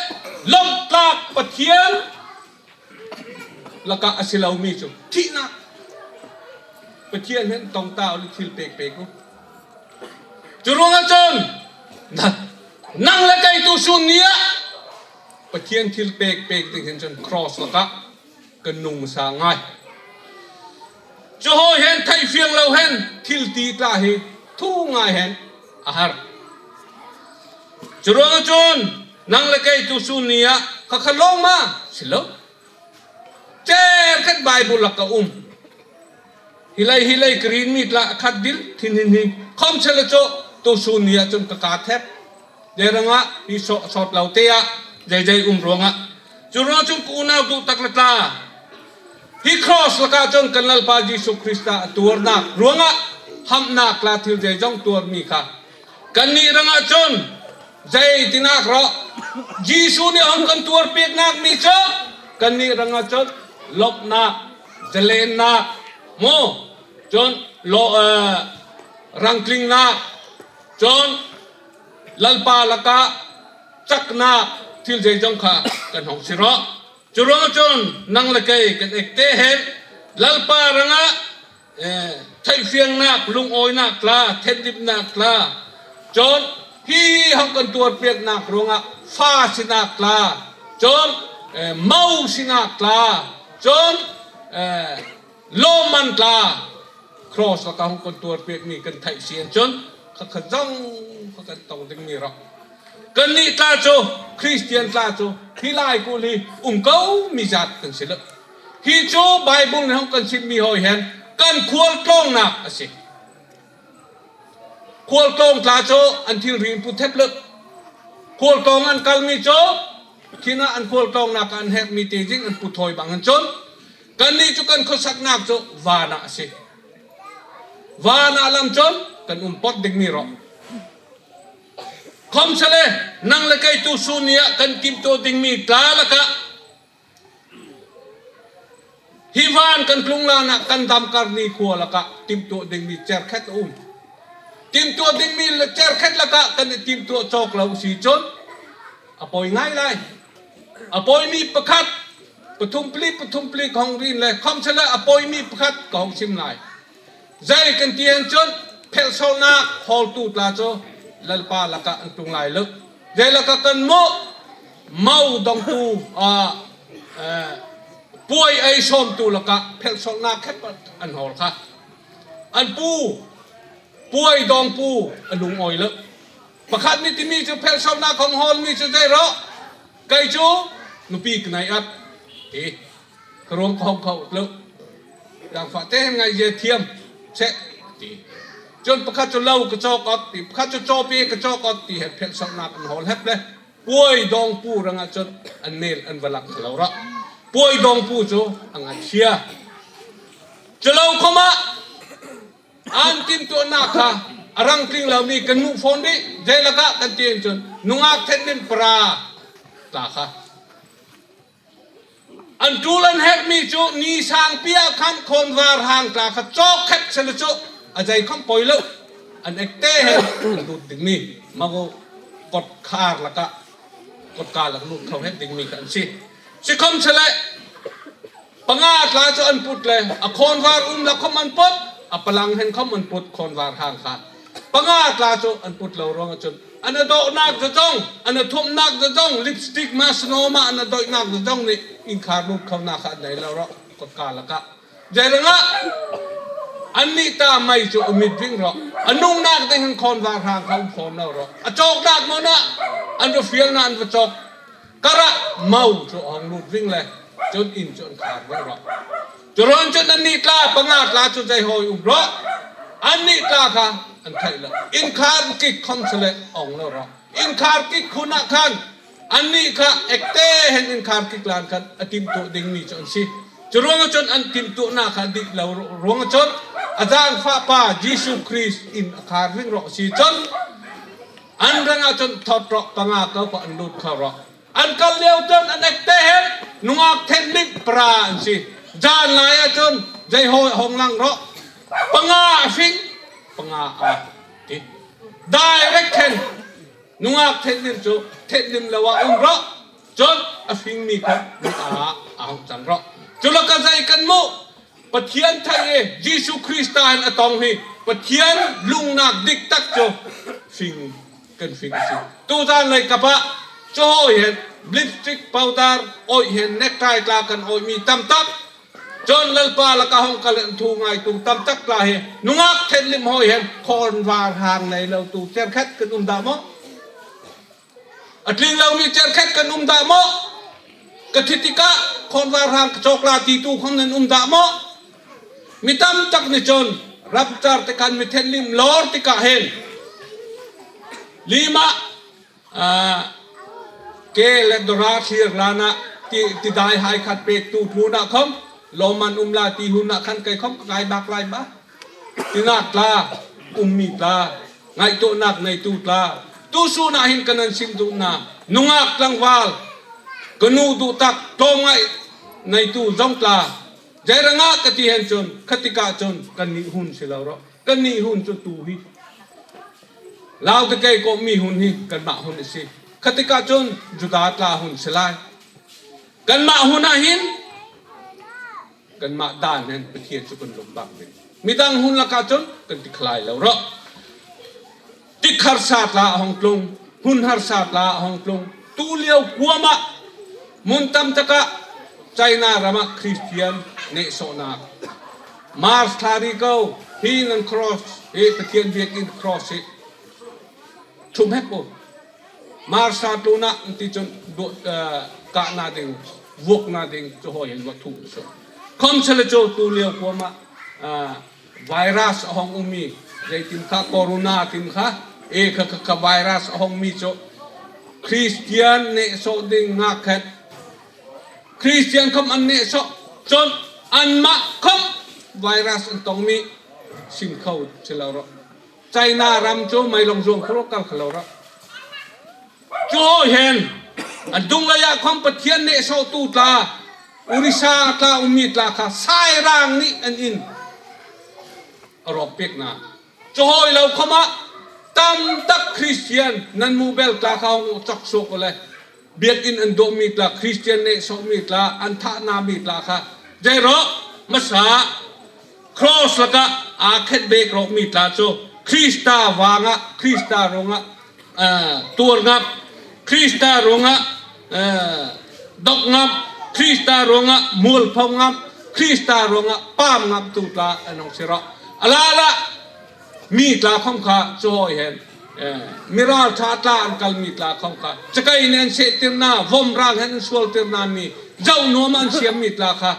lawmhtlâk Pathian lakah asi lo mi chu thihnâk. Pathian hen tawng ta u le thilpêk pêk u. Churuangah chun nang leh kei tusûn ni ah Pathian thilpêk pêk ding hen chun cross lakah kan nung masa ngâi. Chu hâwi hen theih fiang lo hen thil ti tla hi thu ngâi hen a har. Churuangah chun nang leh kei tusûn ni ah kha kha lâwng ma si lo. Chêr khat Bible lakah um. Hi lei hi lei ka rin mi tla khat dil thin hin hi khawmsele chu tusûn ni ah chun ka kâ thep. Zei rangah hi sawt lo te ah zeizei um ruangah. Churuangah chun ka unau duh tak le tla hi cross lakah chun kan Lalpa Jisu Krista a tuarnâk ruangah hamhnâk tla thil zeizawng tuar mi kha kannih rangah chun zei tinâk rawh. Jisu nih hawng kan tuarpiaknâk mi chu kannih rangah chun lawmhnâk, zalennâk, maw, chun lo, eh, rangtlingnâk, chun Lalpa lakah chaknâk thil zeizawng kha kan hawng si rawh. Churuangah chun nang leh kei kan ektê hen Lalpa rangah, eh, theihfiangnâk, lungâwinâk tla, thenhlimhnâk tla, chun hi hawng kan tuarpiaknâk ruangah fa sinâk tla, chun, eh, mo sinâk tla, chun, eh, lâwmman tla, cross lakah hawng kan tuarpiak mi kan theih si hen chun kha kha zawng kha kan tawng ding mi rawh. Kannih tla chu, Kristian tla chu hi laikulh hi um ko mi zât kan si lo. Hi chu Bible nih hawng kan sim mi hâwi hen kan khualtlâwngnâk asi. Khualtlâwng tla chu an thilri an put thep lo. Khualtlâwng an kal mi chu khinah an khualtlâwngnâk ah an herh mi te zing an put hâwi bang hen chun kannih chu kan khawsaknâk chu vân ah asi. Vân ah lam chun kan um pawt ding mi rawh. Khawmsele, nang leh kei tu sûn ni ah kan timhtuah ding mi tla lakah, hi vân kan tlung lân ah kan damkar nikhua lakah timhtuah ding mi cherkhet a um. Timhtuah ding mi le cherkhet lakah kan i timhtuah châwk lo asi chun a pawi ngâi lai. A pawi mi pakhat, pathum pali, pathum pali ka hawng rîn le, khawmsele a pawi mi pakhat ka hawng sim lai. Zei kan ti hen chun, phelhsawlhnâk hâwltu tla chu Lalpa lakah an tlung lai lo. Zei lakah kan muh, mo dawngtu, ah, eh, puai ei sâwmtu lakah phelhsawlhnâk khat an hâwl kha. An pu, puai dâwngpu a lungâwi lo. Pakhat nih ti mi chu phelhsawlhnâk hawng hâwl mi chu zei rawh. Kei chu nupi ka nei awt, ti. Ka ruang ka hawng kho lo. Zângfahtê hen ngâizia thiam seh, ti. Chun pakhat chu lo ka châwk awt, ti. Pakhat chu châwpi ka châwk awt, ti hen phelhsawlhnâk an hâwl hep le. Puai dâwngpu rangah chun an nêl an va lang kho lo rawh. Puai dâwngpu chu a ngâi sia. Chu lo khawm ah an timhtuahnâk kha a rang tling lo mi kan muh fâwn dih. Zei lakah kan ti hen chun, nungâk thenhlim para tla kha. An ṭul an herh mi chu ni sângpi ah khan khâwnvâr hâng tla kha châwk khet sele chu a zei khawm pawi lo. An ektê hen an lût ding mi. Mago kawtkhâr lakah, kawtkhâr lakah lût kho het ding mi kha an si. Sikhawmsele, panga tla chu an put le, a khâwnvâr um lak khawm an put, a palâng hen khawm an put khâwnvâr hâng kha. Panga tla chu an put lo ruangah chun, an a dawhnâk zawzawng, an a thuamhnâk zawzawng, lipstick, masnawma an a dawihnâk zawzawng nih inkhâr lût khonâk kha an nei lo rawh, kawtkhâr lakah. Zei rangah? Annih ta mei chu a mit ving rawh. A nungnâk ding hen khâwnvâr hâng kha um fâwn lo rawh. A châwknâk mun ah an va fial na, an va châwk. Karah mo chu a hawng lût ving le, chun in chu an khâr ving rawh. Churuang chun annih tla, panga tla chu zei hâwi um rawh. Annih tla kha an theih lo. Inkhâr kik khawmsele a awng lo rawh. Inkhâr kik hun ah khan annih kha ektê hen inkhâr kik lân khan a timhtuah ding mi chu an si. Churuangah chun an timhtuahnâk kha dih lo ruangah chun a zângfah pa Jisu Krist in a khâr ving rawh asi chun an rangah chun thawt rawh, panga ko kha an lût kho rawh. An kal liau chun an ektê hen nungâk thenhlim para an si. Zân lai ah chun zei hâwi hawng lang rawh. Panga a fing, panga a ti. Direct hen nungâk thenhlim chu thenhlim lo ah um rawh. Chun a fing mi kha mi ah a hawng chang rawh. Chu lakah zei kan muh? Pathian theih e, Jisu Krista hen a tawng hi Pathian lungnâk dik tak chu fing, kan fing asi. Tuzân leikap ah chu hâwi hen lipstick, powder, awih hen necktie tla kan awih mi tam tak. Chun Lalpa lakah hawng kal hen thu ngâitu tam tak tla hi nungâk thenhlim hâwi hen khâwnvâr hâng nei lo tu cherkhet kan um dah maw? A tling lo mi cherkhet kan um dah maw? Ka thi tikah khâwnvâr hâng ka châwk lai titu khawm nan um dah maw? Mi tam tak nih chun rapture tikah mi thenhlim lâwr tikah hen limah, ah, ke leh dawrâ thlir lân ah ti, tidai hai khat pêktu tlûnah khawm lâwmman um lai ti hun ah khan kei khawm ka kâi bâk lai ba. Tinâk tla, um mi tla, ngaihtuahnâk neitu tla, tu sûn ah hin ka nan sim duh na, nungâk tlangvâl, ka nu duh tak, tlâwmngaih neitu zawng tla. Zei rangah ka ti hen chun, kha tikah chun kannih hun si lo rawh. Kannih hun chu tu hi Laodikei kawhmi hun hi kanmah hun asi. Kha tikah chun Juda tla hun si lai. Kanmah hun ah hin kanmah dân hen Pathian chu kan lum bâk ding. Midang hun lakah chun kan ti kho lai lo rawh. Tik harsa tla a hawng tlung, hun harsa tla a hawng tlung. Tuliau kuamah mun tam tak ah China ram ah Kristian nehsawhnâk. March thla ri ko, hi nan cross hi, Pathian biakin cross hi. Thum hep u. March thla tlûnah an ti chun, duh, eh, kâh na ding, vuak na ding chu hâwi hen va thu so. Khawmsele chu tuliau kuamah, eh, virus a hawng um mi, zei tim kha, corona tim kha, e kha, kha, kha virus a hawng mi chu Kristian nehsawh ding ngâk hen. Kristian khawm an nehsawh chun anmah khawm virus an tawng mi sim kho si lo rawh. China ram chu meilawng zuang kho rawh, kal kho lo rawh. Chu hâwi hen, an dunglei ah khawm Pathian nehsawhtu tla, Orissa tla um mi tla kha Sairang nih an in a rawk pêk na. Chu hâwi lo khawm ah tam tak Kristian nan muh bel tla kha hawng chawk suak u le. Biakin an dawh mi tla, Kristian nehsawh mi tla, an thah na mi tla kha. Zei rawh, masa, Cross lakah a khet bêk rawh mi tla chu Krista vangah, Krista ruangah, ah, tuar ngap, Krista ruangah, ah, dawk ngap, Krista ruangah mualpho ngap, Krista ruangah pâm ngaptu tla an hawng si rawh. A lâ lah mi tla khawm kha chu hâwi hen, eh, mi râlṭha tla an kal mi tla khawm kha chakai nih an sehtir na, vawmrâng hen an sualtir na mi, zauh nuam an siam mi tla kha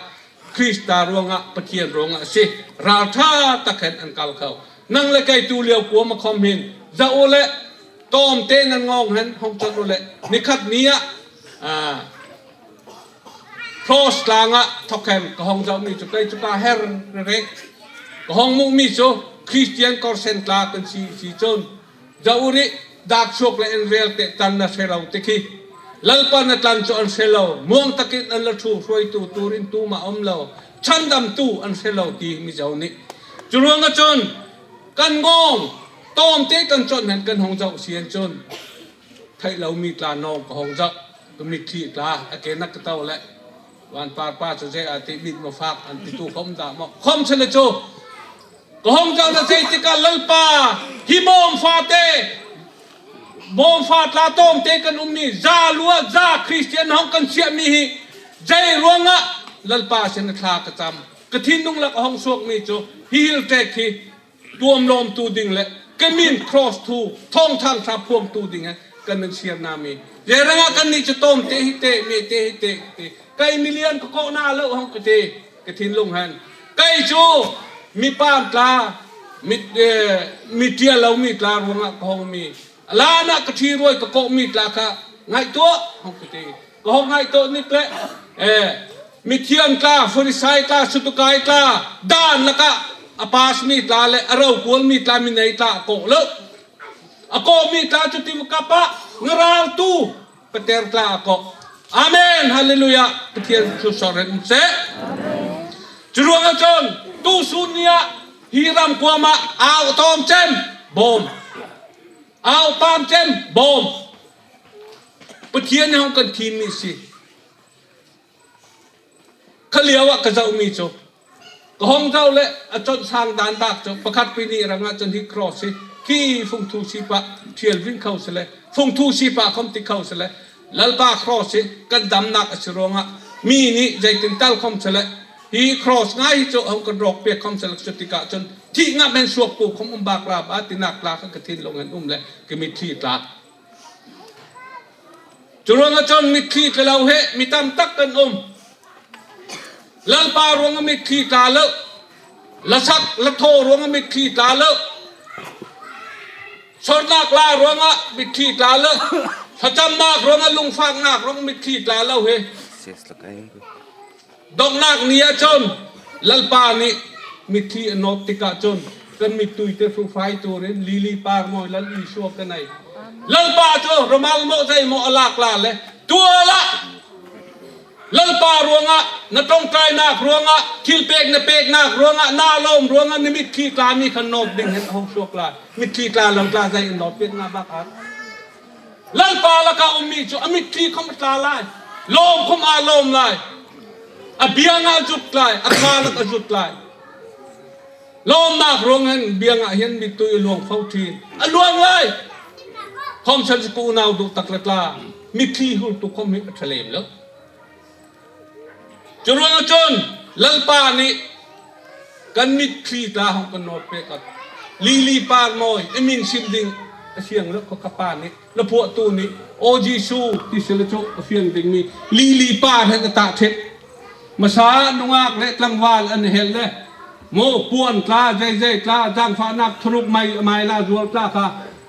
Krista ruangah, Pathian ruangah asi, râlṭha tak hen an kal kho. Nang le kei tuliau kuamah khawm hin zauh u le, tâwmtê nan ngawng hen hawng chawnh u le, ni khat ni ah, ah, Cross tlâng ah thawk hen ka hawng zauh mi chu kei chu ka her rêk. Ka hawng muh mi chu Kristian kawrsen tla kan si, si chun. Zauh u rih, dâk suak le an rêl tê tlan na hre lo ti khi. Lalpa na tlan chu an hre lo, muang takin an la ṭhu hruaitu turin tumah a um lo, chhandamtu an hre lo ti mi zauh nih. Chu ruangah chun kan ngawng tâwmtê kan chawnh hen kan hawng zauh si hen chun. Theih lo mi tla nâwng ka hawng zauh, ka mitthli tla, a kê nak ka to le. Vân pâr pa chu zei a ti mit ma fâk an ti tu khawm dah maw. Khawmsele chu ka hawng zauh na zei tikah Lalpa, hi bâwm fâtê, bâwm fâ tla tâwmtê kan um mi, za luah za Kristian hawng kan siah mi hi zei ruangah Lalpa sinah thla ka cham, ka thinlung lakah hawng suak mi chu hi hil ṭek hi tuam lâwmtu ding le ka min Cross thu thâwngthâng ṭha phuangtu ding hen kan nan siar na mi. Zei rangah kannih chu tâwmtê hi tê, mitthli hi tê, tê. Kei milian ka kawh na lo hawng ka ti, ka thinlung hen. Kei chu mi pâm tla, mi, eh, mi ṭial lo mi tla ruangah ka hawng mi. A lân ah ka ṭhiruai ka kawh mi tla kha ngaihtuah hawng ka ti. Ka hawng ngaihtuah nik le, eh, mithiang tla, Farisai tla, Sadukai tla dân lakah a pass mi tla le a rokual mi tla, mi nei tla a kawh lo. A kawh mi tla chu tivakap ah ngarâltu Peter tla a kawh. Amen. Hallelujah. Pathian chu sawr hen um seh. Chu ruangah chun tusûn ni ah hi ram kuamah âu tâwm chem bâwm, âu pâm chem bâwm Pathian nih hawng kan thîm mi asi. Kha liauah ka zauh mi chu, ka hawng zauh le a chawnh sâng dân bâk chu pakhat pi nih rangah chun hi Cross hi khi fungthu sip ah ṭhial ving kho sele, fungthu sip ah khawm ti kho sele, Lalpa Cross hi kan damnâk asi ruangah mi nih zeitin tal khawmsele hi Cross ngâi hi chu hawng kan rawk piak khawmsele chu tikah chun thih ngam hen suaktu khawm um bâk la ba tinâk tla kha ka thinlung hen um le ka mitthli tla. Chu ruangah chun mitthli tla lo he mi tam tak kan um. Lalpa ruangah mitthli tla lo. Lasak lathaw ruangah mitthli tla lo. Sawrnâk la ruangah mitthli tla lo. Thlachamnâk ruangah, lungfâknâk ruangah mitthli tla lo he. Dawnghnâk ni ah chun Lalpa nih mitthli a nawt tikah chun kan mittui te hrufai turin lili pâr mawi Lal Isua ka nei. Lalpa chu rumal maw zei maw a lâk la le tual ah Lalpa ruangah na ṭawngṭâinâk ruangah, thilpêk na pêknâk ruangah, na lâwm ruangah na mitthli tla mi kha nawt ding hen a hawng suak lai. Mitthli tla lo tla zei an nawt pêk na bâk ah. Lalpa lakah um mi chu a mitthli khawm a tla lai, lâwm khawm a lâwm lai, a biang ah a zut lai, a kha lakah a zut lai. Lâwmnâk ruang hen biang ah hin mittui a luang fo ṭhin, a luang lai. Khawmsele chu ka unau duh tak le tla, mitthli hultu khawm hi a ṭha lem lo. Chu ruangah chun Lalpa nih kan mitthli tla hawng kan nawt pêk ah. Lili pâr mawi, a min sim ding a siang lo kha ka pa nih, la phuahtu nih, Aw Jisu ti sele chu a fiang ding mi lili pâr hen a tah ṭhit. Masa nungâk le tlangvâl an hel le maw, puan tla, zeizei tla, zangfahnâk thuruk mai, mai la zual tla kha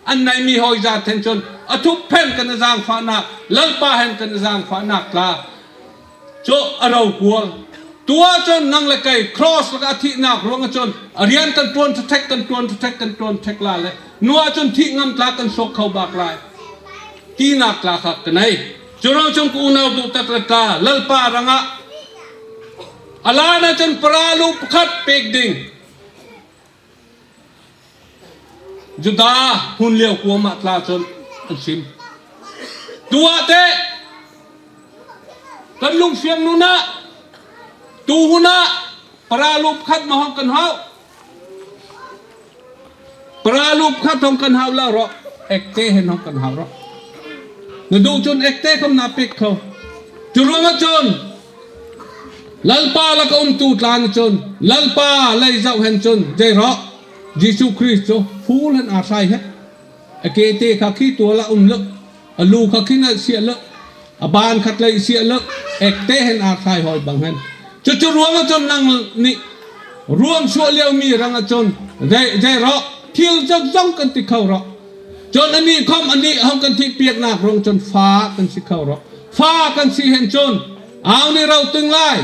an nei mi hâwi zât hen chun a thup hen kan a zangfahnâk, Lalpa hen kan a zangfahnâk tla chu a rokual. Tuah chun nang le kei Cross lakah a thihnâk ruangah chun a rian kan ṭuan ṭha ṭhek, kan ṭuan ṭha ṭhek, kan ṭuan ṭhek la le, nuah chun thih ngam tla kan suak kho bâk lai. tinâk tla kha ka nei. Churuangah chun ka unau duh tak le tla, Lalpa rangah a lân ah chun paralu pakhat pêk ding. Juda hun liau kuamah tla chun an sim. Tuah teh kan lungfiang nûnah tu hun ah paralu pakhat mah hawng kan hauh. Paralu pakhat hawng kan hauh lo rawh. Ektê hen hawng kan hauh rawh. Na duh chun ektê khawm na pêk kho. Churuangah chun Lalpa lakah umtu tla nih chun Lalpa lei zauh hen chun zei rawh. Jisu Krist chu phul hen a thlai hep. A kê tê kha khi tual ah um lo. A lu kha khi na siah lo. A ban khat lei siah lo. Ektê hen a thlai hâwi bang hen. Chu chu ruangah chun nang nih ruangsuah liau mi rangah chun zei, zei rawh. Thil zawzawng kan ti kho rawh. Chun anih khawm anih hawng kan thihpiaknâk ruang chun fa kan si kho rawh. Fa kan si hen chun âu nih ro ting lai.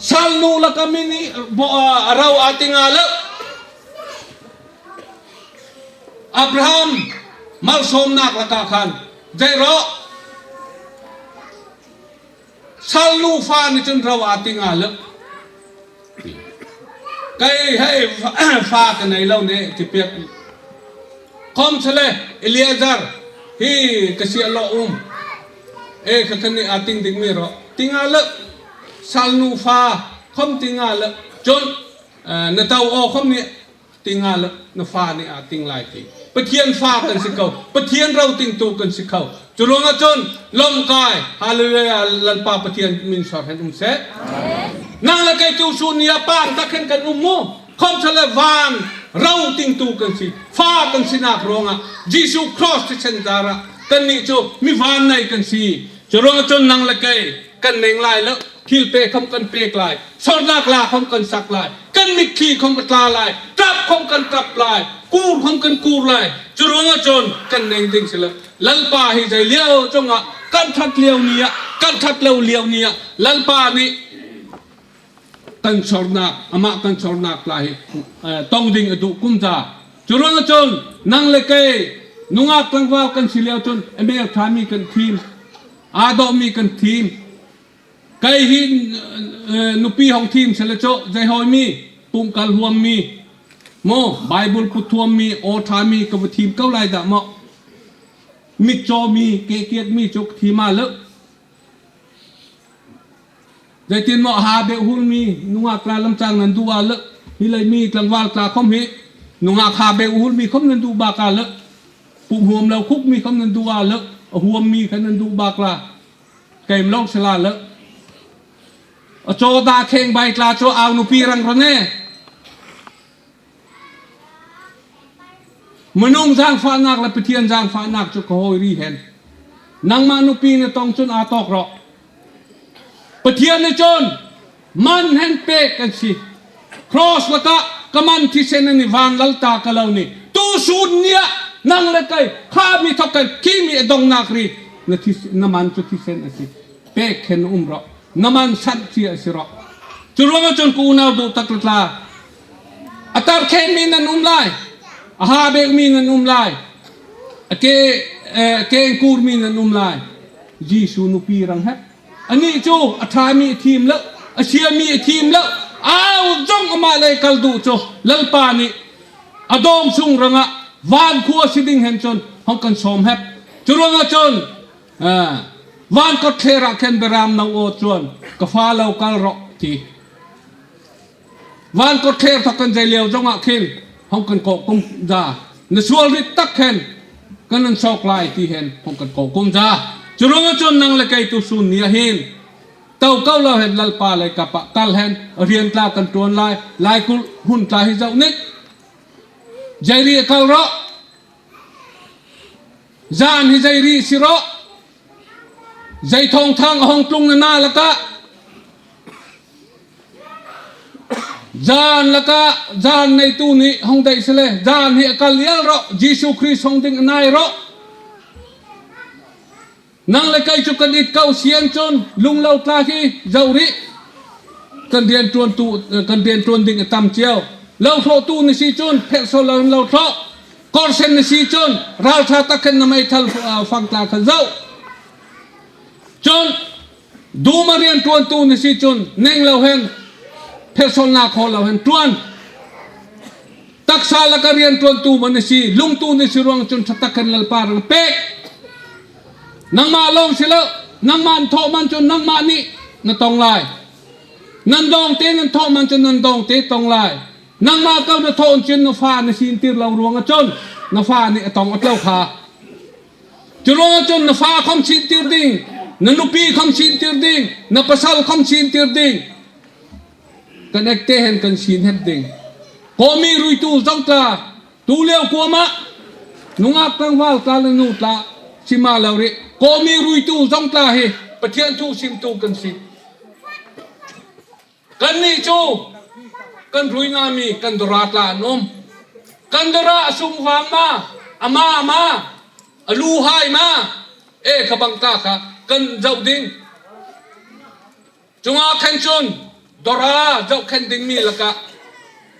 Salnu lakah mi nih bo, a, ro a ti nga lo. Abraham malsâwmnâk lakah khan zei rawh. Salnu fa nih chun ro a ti nga lo. Kei hei fa, fa ka nei lo ne ti piak. Khawmsele Eliazar hi ka siah lo um. E kha khan nih a ting ding mi rawh. Ti nga lo. Salnu fa khawm ti nga lo. Chun, eh, na tau aw khawm nih ti nga lo, na fa nih a ting lai ti. Pathian fa kan si kho, Pathian ro tingtu kan si kho. Chu ruangah chun lâwmkâi, hallelujah, Lalpa Pathian min sawr hen um seh. Nang le kei tu sûn ni ah pang tak hen kan um mu. Khawmsele vân ro tingtu kan si. Fa kan sinâk ruangah Jisu cross thisen zârah kannih chu mi vânnei kan si. Chu ruangah chun nang le kei kan neng lai lo. Thil pêk khawm kan pêk lai. Sawrnâk la khawm kan sak lai. Kan mitthli khawm a tla lai. Ṭap khawm kan ṭap lai. Kûr khawm kan kûr lai. Chu ruangah chun kan neng ding si lo. Lalpa hi zei liau chungah kan ṭhat liau ni ah, kan ṭhat lo liau ni ah Lalpa nih kan sawrnâk, amah kan sawrnâk tla hi, eh, tawng ding a duh kumza. Chu ruangah chun nang le kei nungâk tlangvâl kan si liau chun a mêl ṭha mi kan thim, a dawh mi kan thim. Kei hi, eh, nupi hawng thim sele chu zei hâwi mi, pumh kal huam mi, maw, Bible put huam mi, aw ṭha mi ka va thim ko lai dah maw. Mitchaw mi, kehkiak mi chu ka thim a lo. Zeitin maw, ha beuh hul mi nungâk tla lamchâng nan duh a lo. Hi lei mi tlangvâl tla khawm hi nungâk ha beuh hul mi khawm nan duh bâk a lo. Pumh huam lo khuk mi khawm nan duh a lo. A huam mi kha nan duh bâk la. Keimah lo sela lo. A chaw da kheng bai tla chu âu nupi rang rawh ne. Minung zangfahnâk le Pathian zangfahnâk chu ka hâwi ri hen. Nangmah nupi na tawng chun a tawk rawh. Pathian nih chun man hen pêk kan si. Cross lakah ka man thisen a nih, vân lal ta ka lo nih. Tu sûn ni ah nang le kei kha mi thawk hen khi mi a dawnghnâk ri na thi, na man chu thisen a si. Pêk hen um rawh. Na man san chia a si rawh. Chu ruangah chun ka unau duh tak le tla, a tar kheng mi nan um lai. A ha beuh mi nan um lai. A ke, eh, keng kûr mi nan um lai. Jisu nupi rang hep. Anih chu a ṭha mi a thim lo, a sia mi a thim lo. Âu zawng amah lei kal duh chu Lalpa nih a dâwngsung rangah vân khua si ding hen chun hawng kan sâwm hep. Chu ruangah chun, ah, vân kawtthler ah khen berâm no aw chuan ka fa lo kal rawh ti. Vân kawtthler thawk hen zei liau zawngah khin hawng kan kawh kumza. Na sual rit tak hen kan nan sawk lai ti hen hawng kan kawh kumza. Chu ruangah chun nang le kei tu sûn ni ah hin to ko lo hen Lalpa lei kap ah kal hen a rian tla kan ṭuan lai. Laikulh hun tla hi zauh nih. Zei ri a kal rawh. Zân hi zei ri si rawh. Zei thâwngthâng a hawng tlung na na lakah. Zân lakah, zân neitu nih hawng deih sele. Zân hi a kal lial rawh. Jisu Krist hawng ding a nai rawh. Nang le kei chu kan it ko sian chun lunglo tla hi zauh rih. Kan rianṭuantu, kan rianṭuan ding a tam chiau. Lo thlawhtu na si chun pherh so lo hen lo thlawh. Kawrsen na si chun, râlṭha tak hen na meithal, ah, fang tla kan zauh. Chun, dum ah rianṭuantu na si chun, neng lo hen, pherhsawlnâk hâwi lo hen ṭuan. Taksa lakah rianṭuantu ma na si, lungtu na si ruang chun ṭha tak hen Lalpa rang pêk. Nangmah lâwng si lo, nangmah na thawh man chun nangmah nih na tawng lai. Nan dâwngte nan thawh man chun nan dâwngte tawng lai. Nangmah kho na thawh chun na fa na sîntir lo ruangah chun, na fa nih a tawng awt lo kha. Churuangah chun na fa khawm sîntir ding, na nupi khawm sîntir ding, na pasal khawm sîntir ding. Kan ektê hen kan sîn hep ding. Kawhmi ruitu zawng tla, tuliau kuamah, nungâk tlangvâl tla leh nu tla, si ma lo rih. Kawhmi ruitu zawng tla hi, Pathian thu simtu kan si. Kannih chu, kan rui na mi, kan dawrâ tla an um. Kan dawrâ a sungvâng ma, a ma ma, a lu hai ma, e kha bang tla kha, kan zauh ding. Chungah khan chun, dawrâ zauh khen ding mi lakah,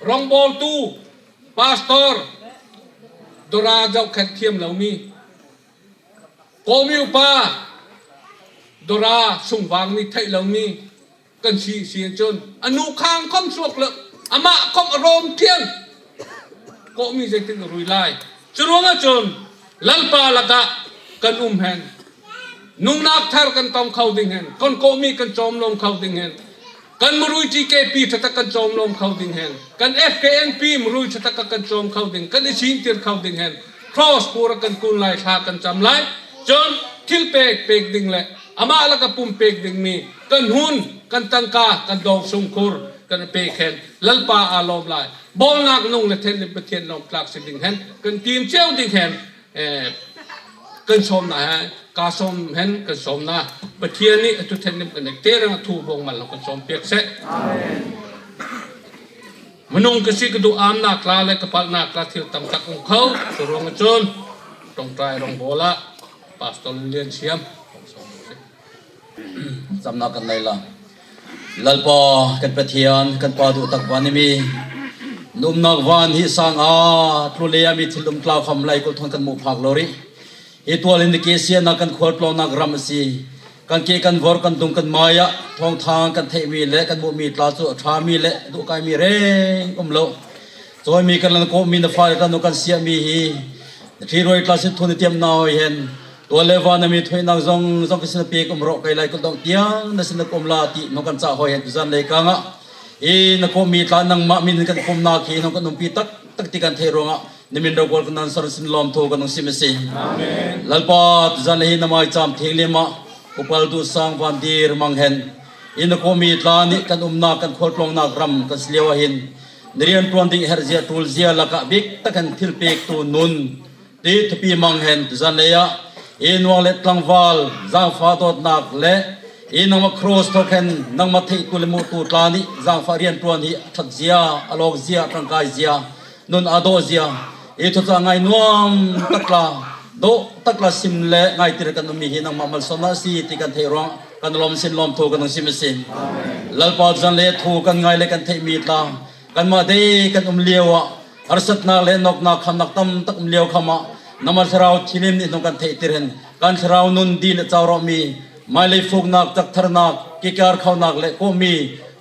rawngbâwltu, pastor, dawrâ zauh khen thiam lo mi. Kawhmi upa, dawrâ sungvâng mi theih lo mi, kan si si chun, a nu khâng khawm suak lo, amah khawm a rawm ṭhian. Kawhmi zeitin a rui lai. Churuangah chun, Lalpa lakah kan um hen. Nungnâk thar kan tawng kho ding hen. Kan kawhmi kan châwm lâwm kho ding hen. Kan murui T K P ṭha tak kan châwm lâwm kho ding hen. Kan F K N P murui ṭha tak kan châwm kho ding. Kan i sîntir kho ding hen. Cross pur ah kan kun lai, thla kan cham lai. Chun thil pêk pêk ding leh amah lakah pum pêk ding mi. Kan hun, kan tangka, kan dâwngsung khur, kan pêk hen. Lalpa a lâwm lai. Bâwlnâk nung leh thenhlim Pathian lâwm tlâk si ding hen. Kan tim chiau ding hen. Eh, kan sâwm na he, ka sâwm hen kan sâwm na. Pathian nih a thu thenhlim kan ektê rangah thu bâwngmal lo kan sâwm piak seh. Amen. Minung ka si ka duh âmnâk tla leh ka palhnâk tla thil tam tak um kho. Churuangah chun, ṭawngṭai rawngbâwl ah, Pastor Lian Siam. Chamnâk kan nei lai. Lalpa, kan Pathian, kan Pa duh tak vân a mi. Na umnâk vân hi sâng a, tlu lei a mi thil um tla khawm laikulh thawn kan muh phâk lo rih. Hi tual hin na keh siatnâk kan khualtlâwngnâk ram asi. Kan keh kan vawr kan dung kan mâi ah, thâwngthâng kan theih mi leh kan muh mi tla chu a ṭha mi leh duhkâi mi rêng um lo. Châwi mi kan lân kawh mi na fâ leh tla nu kan siah mi hi. Na ṭhiruai tla sin thu na tiamh na hâwi hen. Tual leh vân a mi thuinâk zawng zawng ka sin na pêk um rawh, kei laikulh dawngh tiang na sin na ka um lai ti nung kan chah hâwi hen tuzân leikâng ah. Hi na kawh mi tla nangmah min kan kumnâk hi nung kan umpi tak tak ti kan theih ruangah. Na min rokual kan nan sawr sin lâwmthu kan nung sim asi. Amen. Lalpa, tuzân lei hi na mâichâm thianghlim ah. Upa Lalduhsâng Vândir mang hen. Hi na kawh mi tla nih kan umnâk kan khualtlâwngnâk ram kan si liauah hin. Na rianṭuan ding herh zia ṭul zia lakah bîk tak hen thil pêktu nun. Ti thupi mang hen tuzân lei ah. Hi nuak leh tlangvâl, zangfah dâwtnâk leh. Hi nangmah cross thawk hen, nangmah theihtu leh muhtu tla nih, zangfah rianṭuan hi a ṭhat zia, a lâwk zia, a ṭangkâi zia. Nun a dawh zia. Hi thu chu a ngâi nuam tak tla. Dawh tak tla sim leh ngâitir kan um mi hi nangmah malsâwmnâk asi ti kan theih ruangah. Kan lâwm sin lâwmthu kan nung sim asi. Lalpa tuzân lei thu kan ngâi leh kan theih mi tla. Kanmah dei kan um liauah, harsatnâk leh nawknâk khamnâk tam tak um liau khawm ah, nangmah thlarau thinhim nih nung kan theihtir hen, kan thlarau nun dîl a chau rawh mi, mâilei fuknâk, chaktharnâk, kikâr khonâk leh kawhmi,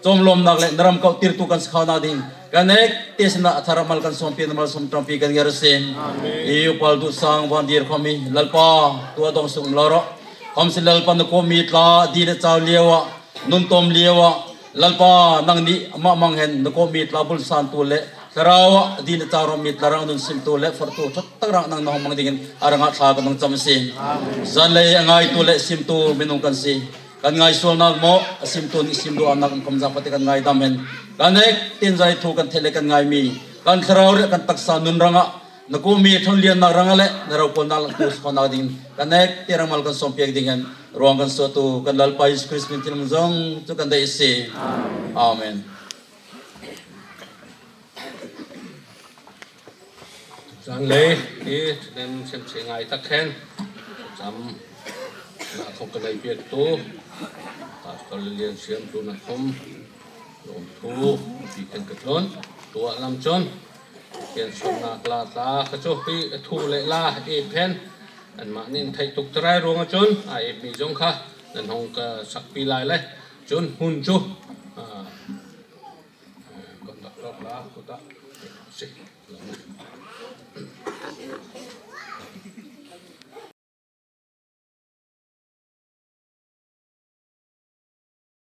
châwmlâwmnâk leh na ram kauhtirtu kan si khonâk ding, kan ektê sinah a thar ah mal kan sâwmpi, na malsâwm ṭangpi kan ngiar asi. Amen. Hi Upa Lalduhsâng Vândir khawm hi, Lalpa, tuah dâwngsung um lo rawh. Khawmsele Lalpa na kawh mi tla, dîl a chau liauah, nun tâwm liauah, Lalpa, nang nih amah mang hen na kawh mi tla bulsântu leh thlarau ah dîl a chau rawh mi tla rang nun simtu leh forhtu ṭha tak rang nang na hawng mang ding hen a rangah thla kan nung cham asi. Amen. Zân lei a ngâitu leh simtu minung kan si. Kan ngâi sualnâk maw, a simtu nih sim duh âmnâk um khawm zangfah ti kan ngâidam hen. Kan ektê in zân lei thu kan theih leh kan ngâi mi. Kan thlarau leh kan taksa nun rangah. Na kawh mi ṭhonliannâk rangah leh, na rokualnâk langtu si khonâk ding hen, kan ektê rang mal kan sâwm piak ding hen, ruang kan suahtu, kan Lalpa Jisu Krist min thinlung zawng chu kan deih asi. Amen. Zân lei, hi, nen sem se ngâi tak hen. Cham, na khawm kan ei piaktu. Pastor Lilian Siam tu na khawm. Lâwmthu, pi kan ka tlun. Tuah lam chun. Piansualnâk la tla kha chu hi thu leh la êp hen anmah nih an theih tuk tâk rai ruangah chun a êp mi zawng kha nan hawng ka sakpi lai le. Chun hun chu, ah, conductor la kut ah si.